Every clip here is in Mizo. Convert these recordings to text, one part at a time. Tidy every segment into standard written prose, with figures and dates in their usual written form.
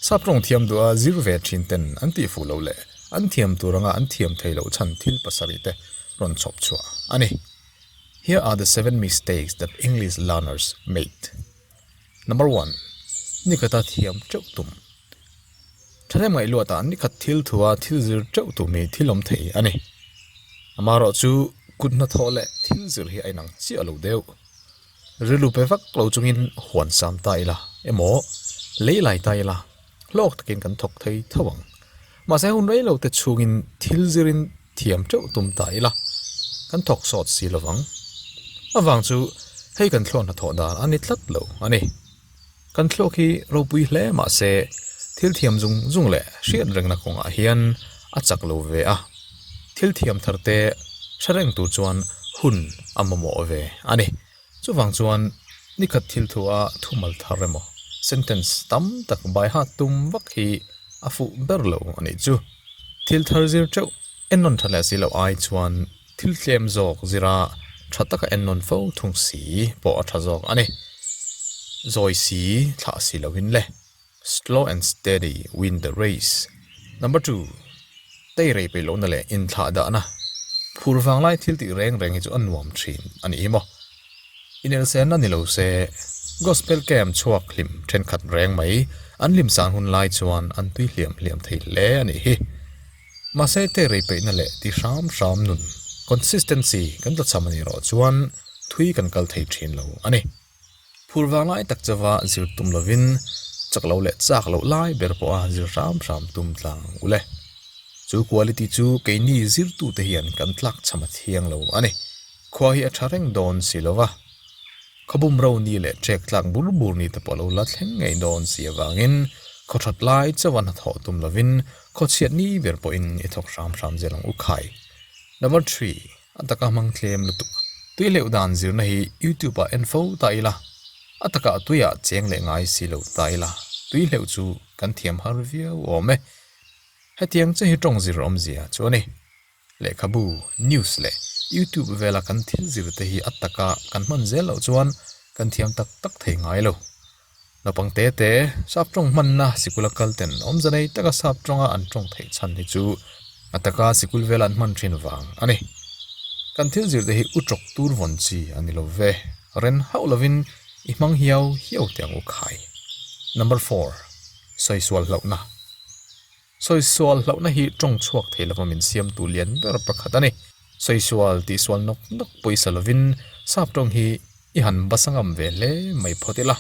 Sap tawng thiam duha zir ve thin ten an tih fuh loh leh an thiam tur anga an thiam thei loh chhan thil pasarih te rawn chhawp chhuah a ni. Here are the seven mistakes that English learners made. Number one, Nikhata thiam teuh tum. Thahnem ngaih luatah nikhat thil thua thil zir teuh tum hi thil awm thei a ni. Amaherawh chu kut hnathawh leh thil zir hi a inang chiah lo deuh. Rilru pe vak lo chungin huan sam ta ila emaw lei lai ta ila hlawk takin kan thawk thei tho ang. Mahse hun rei lo te chhungin thil zirin thiam teuh tum ta ila kan thawk sawt si lo vang. Avang chu hei kan thluak hnathawh dan a ni tlat lo a ni. Kan thluak hi ropui hle mahse thil thiam zung zung leh hriat rengna kawngah hian a chak lo ve a, thil thiam thar te hre reng tur chuan hun a mamawh ve a ni. Chuvang chuan nikhat thil thu a thumal thar emaw sentence tam tak bai hat tum vak hi a fuh ber lo a nih chu. Thil thar zir teuh ennawn tha leh si loh ai chuan Thil tlem zawk zira tha taka ennawn fo thung si pawh a tha zawk a ni. Zawi si thlah si loin le. Slow and steady win the race. Number two, Tei rei peih lohna leh inthlah dahna. Phur vanglai thil tih reng reng hi chu a nuam thin a ni hi maw. Inelsenna ni lo se, Gospel camp chhuak hlim thenkhat reng mai an hlim san hun lai chuan an tui hliam hliam thei hle a nih hi. Mahse te rei peihna leh ti hram hram nun, consistency, kan tlachham a nih erawh chuan thui kan kal thei thin lo a ni. Phur vang lai tak chauha zir tum lovin chak lo leh chak loh lai ber pawha zir hram hram tum tlang u le. Chu quality chu keini zirtute hian kan tlakchham a thiang lo a ni. Khua hi a tha reng dawn si lo va. Khawbum ro ni leh ṭek tlak bur bur ni te pawh lo la thleng ngei dawn si avangin khaw ṭhat lai chauha hnathawh tum lovin khaw chhiat ni ber pawhin i thawk hram hram zel ang u khai. Number three, a taka hmang tlem lutuk. Tui hleuh dan zirna hi YouTube ah en fo ta ila, a takah tuiah cheng leh ngai si lo ta ila, tui hleuh chu kan thiam har viau awm e. Hetiang che hi ṭawng zir awmzia chu a ni. Lehkhabu, news leh YouTube vela kan thil zir te hi a taka kan hman zel loh chuan kan thiam tak tak thei ngai lo. Naupang te te, sap tawng hmanna sikula kal ten awmze nei taka sap tawnga an tawng theih chhan hi chu a taka sikul vela an hman thin vang a ni. Kan thil zir te hi u tawk tur vawn chi a ni lo ve, ren hauh lovin i hmang hiau hiau teh ang u khai. Number four, Sawisual hlauhna. Sawisual hlauhna hi tawng chhuak thei lova min siamtu lian ber pakhat a ni. Sawisual tihsual nawk nawk pawisa lovin sap tawng hi i han basa ngam ve hle mai phawt ila.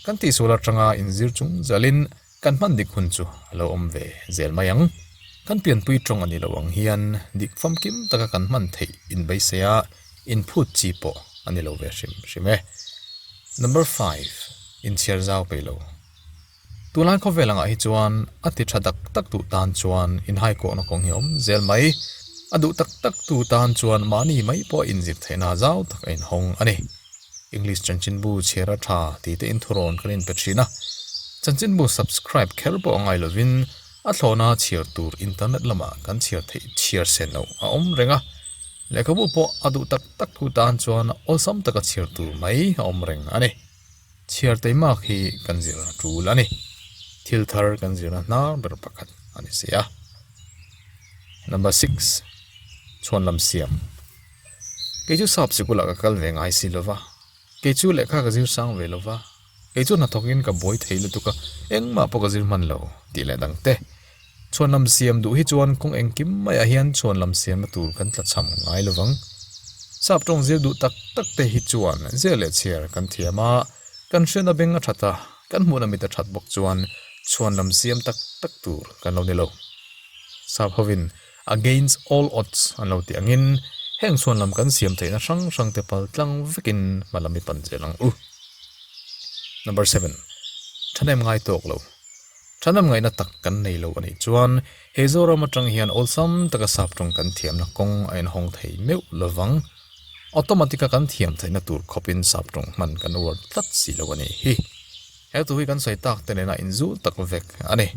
Kan tihsual atanga inzir chung zalin kan hman dik hun chu a lo awm ve zel mai ang. Kan pianpui tawng a ni lo ang hian dik famkim taka kan hman theih inbeisei a inphut chi pawh a ni lo ve hrim hrim e. Number five, Inchhiar zau peih lo. Tunlai khawvel angah hi chuan a ti tha tak tak duh tan chuan inhaikawhna kawng hi a awm zel mai. A duh tak tak tu tan chuan mahni mai pawh inzir theihna zau tak a inhawng a ni. English chanchinbu chhiar a tha tih te inthurawn kan inpe thin a. Chanchinbu subscribe kher pawh a ngai lovin a thlawhna chhiar tur internet lamah kan chhiar theih chhiar sen loh a awm reng a. Lehkhabu pawh a duh tak tak tu tan chuan awlsam taka chhiar tur mai a awm reng a ni. Chhiar teimak hi kan zirna tul a ni. Thil thar kan zirna hnar ber pakhat a ni si a. Number six, Chhuanlam siam. Kei chu sap sikulah ka kal ve ngai si lo va, kei chu lehkha ka zir sang ve lo va, kei chu hnathawkin ka buai thei lutuk a, engmah pawh ka zir hman lo tih leh dang te. Chhuanlam siam duh hi chuan kawng engkim maiah hian chhuanlam siamna tur kan tlachham ngai lo vang. Sap tawng zir duh tak tak te hi chuan zia leh chhiar kan thiam a, kan hriatna beng a that a, kan hmuhna mit a that bawk chuan chhuanlam siam tak tak tur kan lo ni lo. Sap hovin against all odds an lo tih angin heng chhuanlam kan siam theihna hrang hrang te pal tlang vekin hmalam i pan zel ang u. Number seven, Thahnem ngai tawk lo. Thanam ngaihna tak kan nei lo a nih chuan he Zoram atang hian awlsam taka sap tawng kan thiamna kawng a inhawng thei meuh lovang. Automatic-a kan thiam theihna tur khawpin sap tawng hman kan uar tlat si lo a nih hi. He thu hi kan sawi tak te nena inzul tak vek a ni.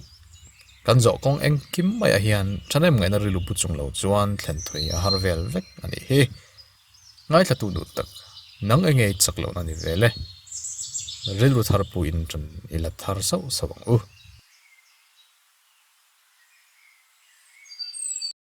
Kan zawh kawng engkim maiah hian thanem ngaihna rilru pu chung lo chuan thlen thui a har vel vek a nih hi. Ngaithla tu duh tak, nang enge i chak lohna ni vel e. Rilru thar puiin ṭan i la thar sauh sauh ang u.